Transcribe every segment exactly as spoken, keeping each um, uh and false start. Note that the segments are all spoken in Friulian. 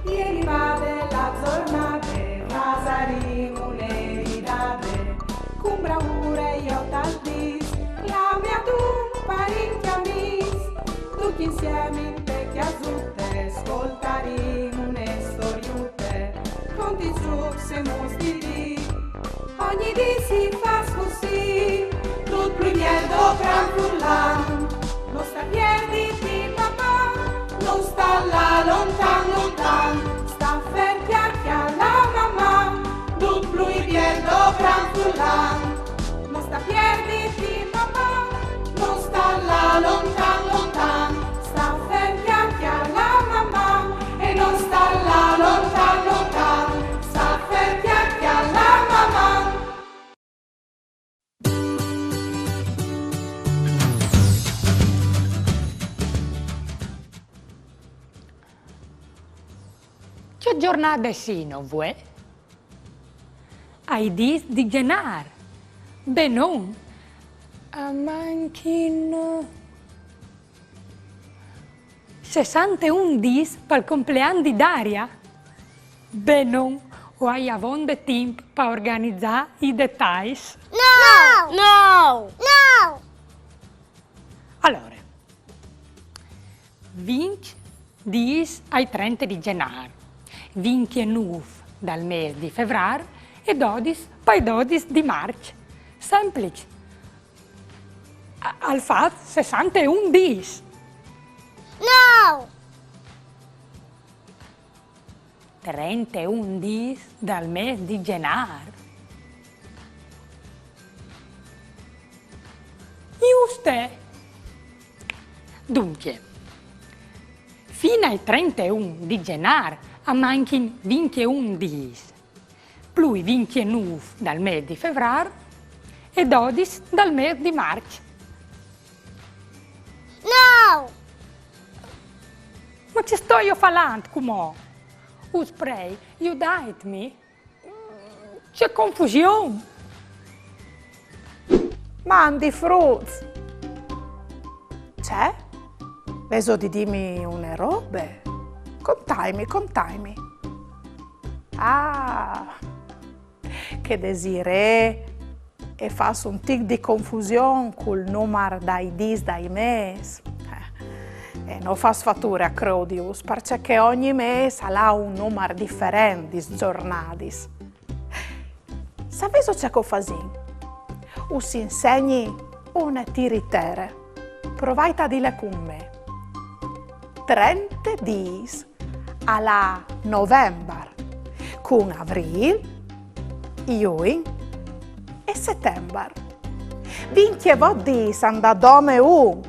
Ieri vade la zornade, fasarìn une ridade, cun braure jo tal dis, clame adun parint e amîs, ducj insiemi inte cjasute, scoltarìn une storiute, cuntizux e mus di dì. Ogni dì si fâs cussì, dut plui biel doprant cul an. No sta pierditi, Maman, no sta lâ lontan, lontan. Sta fer, cjale, cjale Maman, dut plui biel doprant cul an. No sta pierditi, Maman, no sta lâ lontan, lontan. Sta fer, cjale, cjale Maman, e no sta lâ lontan, lontan. Sta fer, cjale, cjale Maman. Ce zornade sino vuê? Ai dîs di Zenâr. Benon. A mancjin sessanteun dîs pal complean di Daria. Benon, o ai avonde timp par organizâ i detais. No! No! No! Alore, vincj dîs ai trente di Zenâr, vincjenûf dal mês di Fevrâr e dodis pai dodis di Març. Sempliç. A-, al fâs sessanteun dîs. No! Trenteun dîs dal mês di Zenâr. Juste! Duncje, fin ai trenteun di Zenâr a mancjin vincjeun dîs, plui vincjenûf dal mês di Fevrâr e dodis dal mês di Març. No! Ma ce stoio falant cumò? Us prei, judaitmi. Ce confusion! Mandi fruts! Ce? Vêso di dîmi une robe? Contaitmi, contaitmi. Ah, che Desirée e fâs un tic di confusion cul numar dai dîs dai mês. Eh, e no fâs fature a crodius, parcè che ogni mês al à un numar diferent di zornadis. Savêso ce che o fasìn? Us insegni une tiritere. Provait a dîle cun me. Trente dîs al à Novembar, cun Avrîl, Jugn e Setembar. Vincjevot dîs a 'nd à dome un,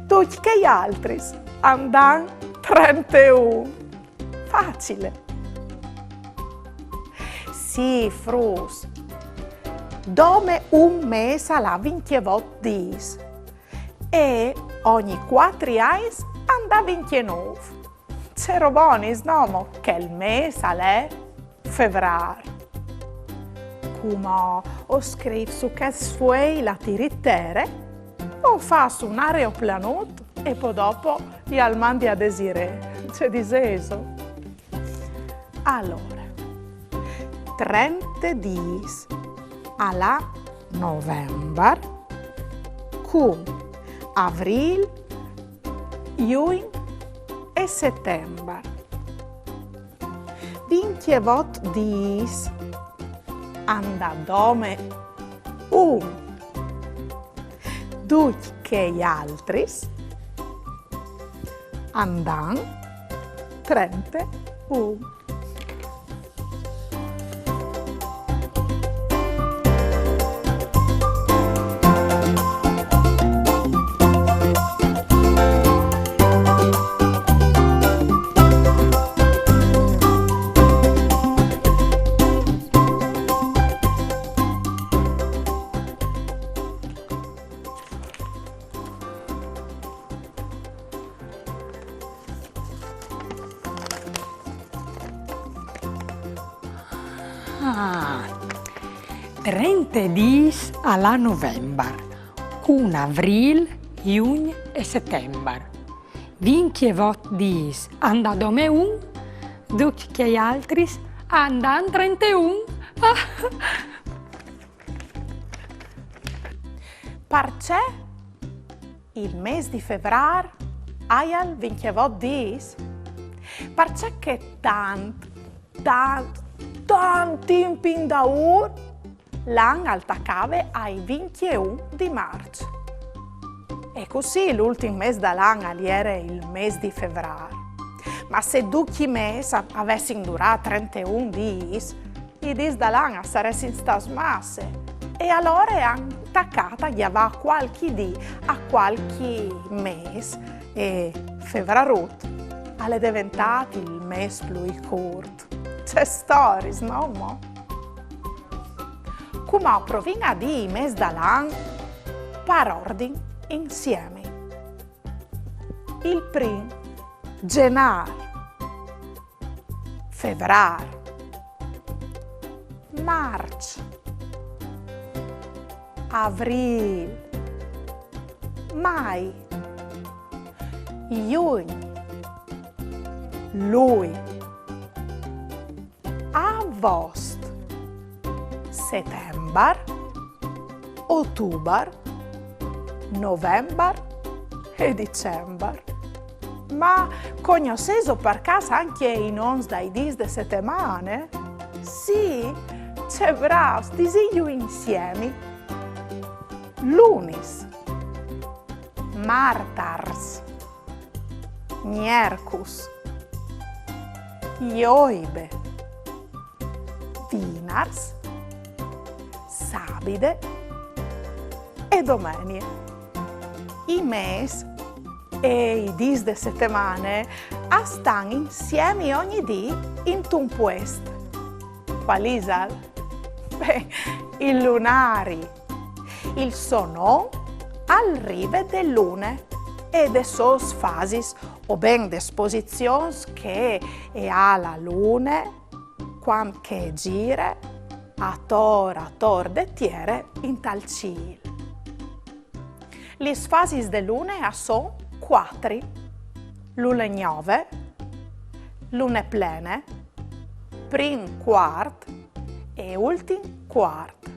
ducj chei altris a 'nd àn trenteun. Facile! Sì, fruts. Dome un mês al à vincjevot dîs. E ogni cuatri agns a 'nd à vincjenûf. Ce robonis, no mo, chel mês al è Fevrâr. Cumò o scrîf su chest sfuei la tiritere, o fâs un aeroplanut e po dopo jal mandi a Desirée. Ce disêso? Alore, trente dîs al à Novembar, cun Avrîl, Jugn e Setembar. Vincjevot dîs a 'nd à dome un. Ducj chei altris a 'nd àn trenteun. Ah, trente dîs al à Novembar, cun Avrîl, Jugn e Setembar. Vincjevot dîs a 'nd à dome un, Ducj chei altris a 'nd àn trenteun. Ah! Parcè il mês di Fevrâr aial vincjevot dîs? Parcè che tant, tant, tant timp indaûr l'an al tacave ai vincjeun di Març. E cussì l'ultin mês dal an al jere il mês di Fevrâr. Ma se ducj i mês a, a vessin durât trenteun dîs, i dîs dal an a saressin stâts masse. E alore a àn tacât a gjavâ cualchi dì a cualchi mês, e Fevrarut al è deventât il mês plui curt. Ce storiis, no mo? Cumò provìn a dî i mês dal an par ordin insiemi. Il prin, Zenâr. Fevrâr. Març. Avrîl. Mai. Jugn. Lui. Avost. Setembar. Otubar. Novembar e Dicembar. Ma cognossêso par câs ancje i nons dai dîs de setemane? Sì, ce brâfs, disìnju insiemi. Lunis. Martars. Miercus. Joibe. Vinars. Sabide e domenie. I mês e i dîs de setemane a stan insiemi ogni dì intun puest. Cuâl isal? Beh, il lunari. Il so non al rive de lune e des sôs fasis, o ben des posizions che e à la lune cuant che e zire ator ator de tiere intal cîl. Lis fasis de lune a son cuatri: lune gnove, lune plene, prin cuart e ultin cuart.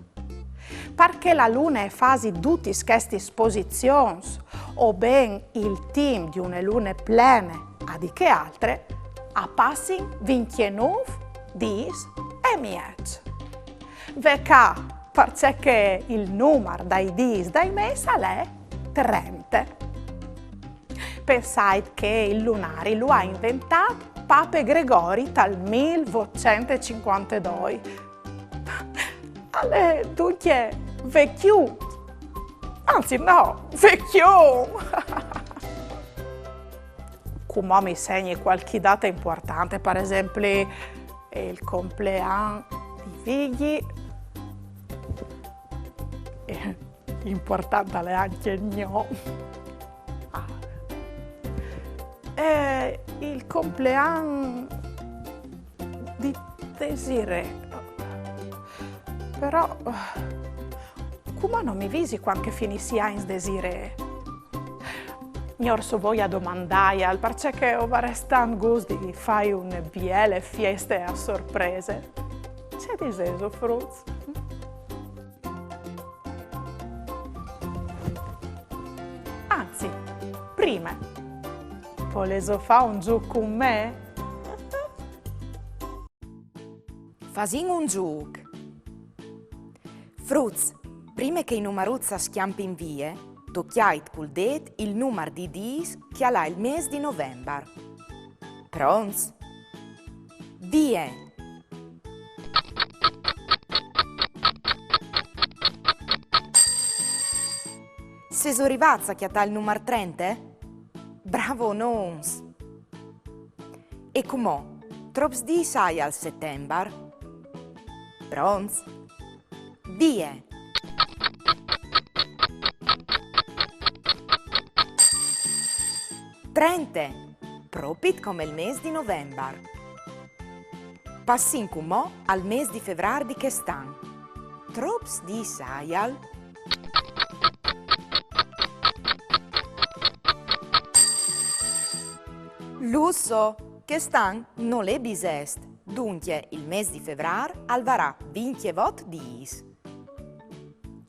Par che la lune e fasi dutis chestis posizions, o ben il timp di une lune plene a di chê altre, a passin vincjenûf dîs e mieç. Ve ca, parcè che il numar dai dîs dai mês al è trente. Pensait che il lunari lu à inventât pape Gregori tal mil votcent e cincuantedoi. Al è duncje vecjun. Anzit no, vecjun! Cumò mi segni cualchi date impuartante, par esempli il complean di Vigji. Eh, impuartant al è ancje il gno. Ah. E il complean di Desirée. Però, cumò no mi visi cuant che finìs i agns Desirée. Gnor, o voi a domandâial, parcè che o varès tant gust di fâi une biele fieste a sorprese. Ce disêso, fruts? Anzit, prime, volêso fâ un zûc cun me? Fasìn un zûc. Fruts, prime che i numaruts a scjampin vie, tocjait cul dêt il numar di dîs che al à il mês di Novembar. Pronts? Vie! Sêso rivâts a cjatâ il numar trente? Bravonons! E cumò, trops dîs aial Setembar? Pronts? Vie! Trente! Propit come il mês di Novembar. Passìn cumò al mês di Fevrâr di chest an. Trops dîs aial? Lu so, Chest an nol è bisest, duncje il mês di Fevrâr al varà vincjevot dîs.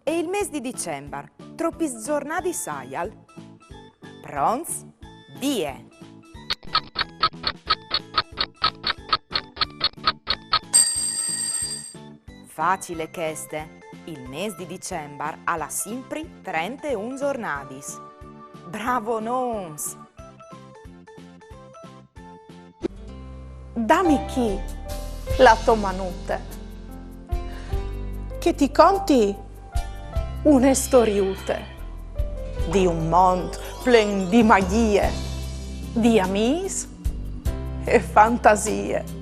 E il mês di Dicembar, tropis zornadis aial? Pronts? Vie! Facile cheste. Il mês di Dicembar al à simpri trenteun zornadis. Bravonons! Dami chi la tô manute, che ti conti une storiute di un mont plen di magjie, di amîs e fantasie.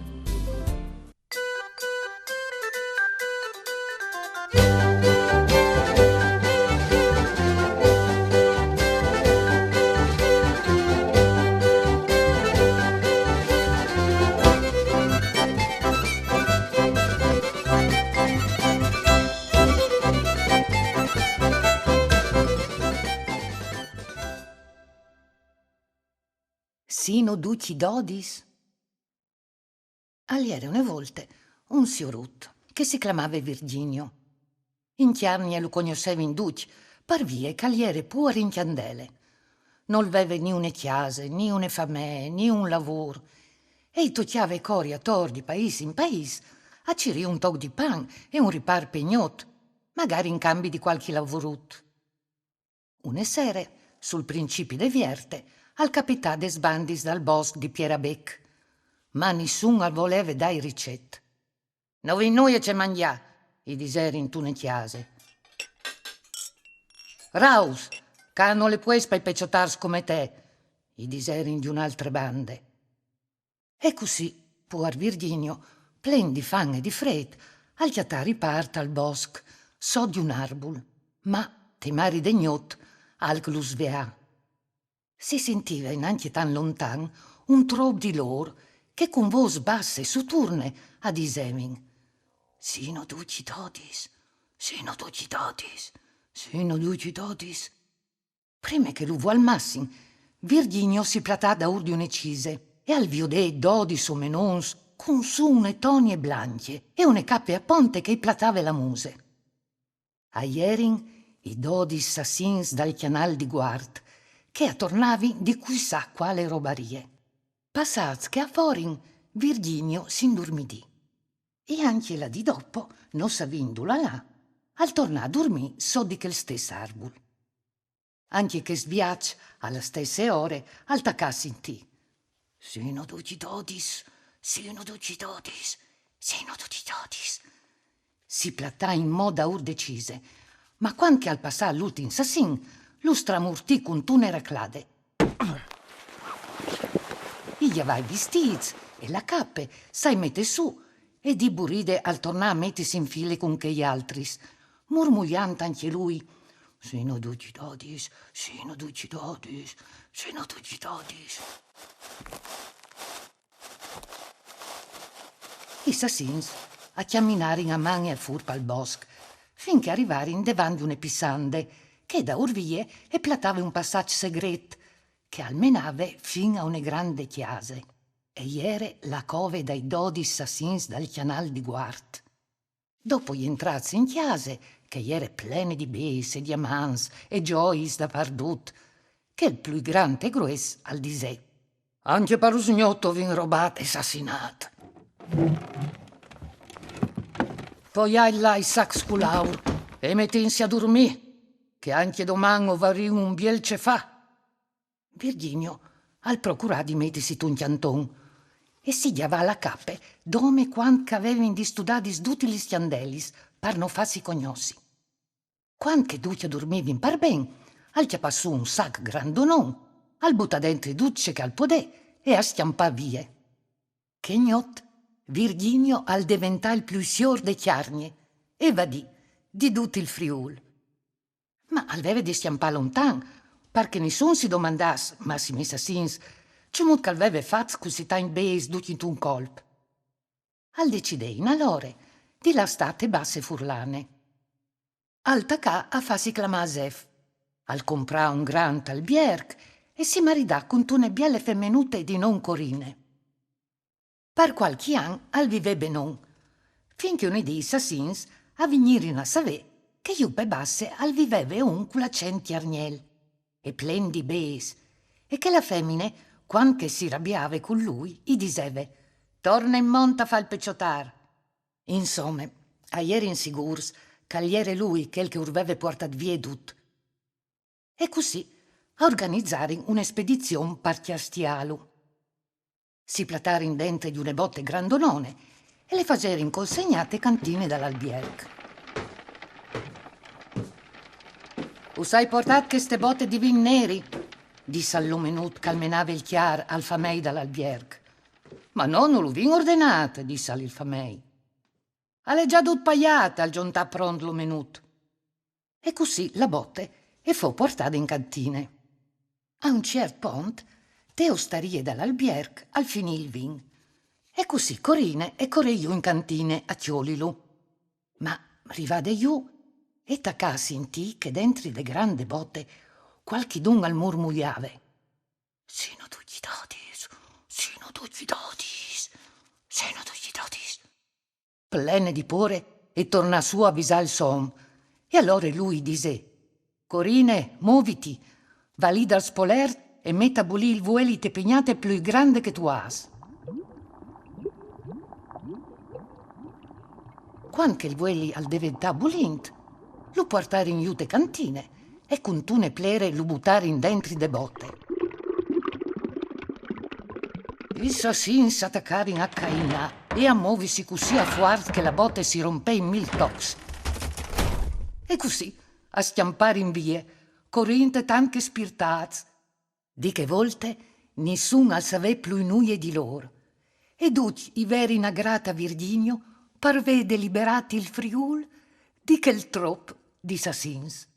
Sino ducj dodis? Al jere une volte un siorut che si clamave Virginio. In Cjargne lu cognossevin ducj, par vie che al jere puar in cjandele. Nol veve ni une cjase, ni une famee, ni un lavôr. E i tocjave cori ator di paîs in paîs a cirî un toc di pan e un ripâr pe gnot, magari in cambi di cualchi lavorut. Une sere, sul principi de vierte, al capità des bandis dal bosc di Pierabec. Ma nissun al voleve dâi ricet. «No vin nuie ce mangjâ», i diserin intune cjase. «Raus, ca nol è puest pai peçotârs come te», i diserin di une altre bande. E cussì, puar Virginio, plen di fam e di frêt, al cjatà ripâr tal bosc, sot di un arbul, ma, te mari de gnot, alc lu sveà. Si sintive nancje tant lontan un trop di lôr che cun vôs basse e suturne a disevin: «Sino ducj dodis, sino ducj dodis, sino ducj dodis.» Prime che lu vualmassin, Virginio si platà daûr di une cise e al viodè dodis omenons cun sù une tonie blancje e une cape a ponte che i platave la muse. A jerin i dodis sassins dal Cjanâl di Guart, che a tornavin di cui sa cuale robarie. Passâts che a forin, Virginio si indurmidì. E ancje la dì dopo, no savint dulà lâ, al tornà a durmî sot di chel stes arbul. Ancje chest viaç, a la stesse ore, al tacà a sintî: «Sino ducj dodis, sino ducj dodis, sino ducj dodis.» Si platà inmò daûr de cise, ma cuant che al passà l'ultin sassin, lu stramurtì cuntune raclade. I gjavà i vistîts e la cape, sai metè sù, e di buride al tornà a metisi in file cun chei altris, murmuiant ancje lui: «Sino ducj dodis, sino ducj dodis, sino ducj dodis.» I sassins a cjaminarin a man e a fûr pal bosc, fin che a rivarin devant di une pissande, che daûr vie e platave un passaç segret, che al menave fin a une grande cjase. E jere la cove dai dodis sassins dal Cjanâl di Guart. Dopo jentrâts in cjase, che e jere plene di bêçs e diamants e gjoiis dapardut, chel plui grant e grues al disè: «Ancje par usgnot o vin robât e sassinât. Poiait là i sacs cul aur e metìnsi a durmî, che ancje doman o varìn un biel ce fâ.» Virginio al procurà di metisi tun cjanton e si gjavà la cape dome cuant che a vevin distudadis dutis lis cjandelis par no fâsi cognossi. Cuant che ducj a durmivin par ben, al cjapà sù un sac grandonon, al butà dentri dut ce che al podè e al scjampà vie. Chê gnot, Virginio al deventà il plui siôr de Cjargne e vadì di dut il Friûl. Ma al veve di scjampâ lontan, par che nissun si domandàs, massime i sassins, cemût che al veve fat cussì tancj bêçs ducj intun colp. Al decidè inalore di lâ a stâ te Basse Furlane. Al tacà a fâsi clamâ Zef, al comprà un grant albierc e si maridà cuntune biele femenute di non Corine. Par cualchi an al vivè benon, fin che une dì i sassins a vignirin a savè che jù pe basse al viveve un cul acent cjargnel e plen di bêçs, e che la femine, cuant che si rabiave cun lui, i diseve: «Torne in mont a fâ il peciotar!» Insome, a jerin sigûrs che al jere lui chel che ur veve puartât vie dut. E cussì a organizarin une spedizion par cjastiâlu. Si platarin dentri di une bote grandonone e le faserin consegnâ te cantine dal albierc. «Us ai puartât cheste bote di vin neri», dissal l'omenut che al menave il cjar al famei dal albierc. «Ma no, no lu vin ordenât», dissal il famei. «Al è za dut paiât», al zontà pront l'omenut. E cussì la bote e fo puartade in cantine. A un ciert pont, te ostarie dal albierc al finì il vin. E cussì Corine e corè jù in cantine a cjolilu. Ma rivade jù, e tacà a sintî che dentri de grande bote cualchidun al murmuiave: «Sino ducj i dodis, sino ducj i dodis, sino ducj i dodis.» Plene di pôre, e tornà sù a visâ il so om. E alore lui i disè: «Corine, moviti, va li dal spolert e met a bulî il vueli te pignate plui grande che tu âs.» Cuant che il vueli al deventà bulint, lu puartarin jù te cantine e cuntune plere lu butarin dentri de bote. I sassins a tacarin a cainâ e a movisi cussì a fuart che la bote si rompè in mil tocs. E cussì a scjamparin vie, corint tant che spirtâts. Di chê volte nissun al savè plui nuie di lôr. E ducj i verin agrât a Virgjinio par vê deliberât il Friûl di chel trop di sassins.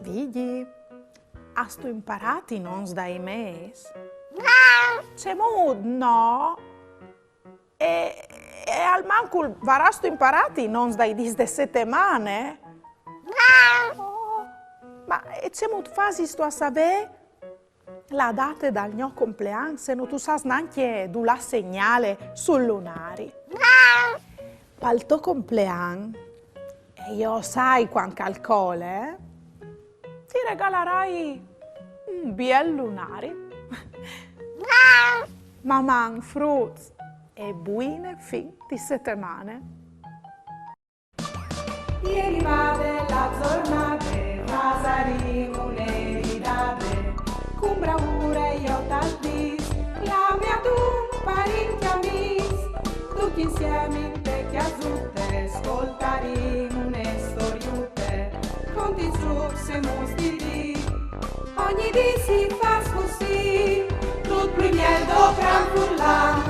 Vigji, âstu imparât i nons dai mês? No. Cemût no? E, e almancul varâstu imparât i nons dai dîs de setemane? No. Oh, ma e cemût fasistu a savê la date dal gno complean se no tu sâs nancje dulà segnâle sul lunari? Pal to complean, e jo o sai cuant che al cole, eh, ti regalarai un biel lunari. Maman, fruts, e buine fin di setemane. E rivade la zornade, fasarìn une ridade, cun braure jo tal dîs, clame adun parint e amîs, ducj insiemi inte cjasute, scoltarìn une storiute, contint sù semus di dì. Ogni dì si fâs cussì, dut plui biel dal cran furlan,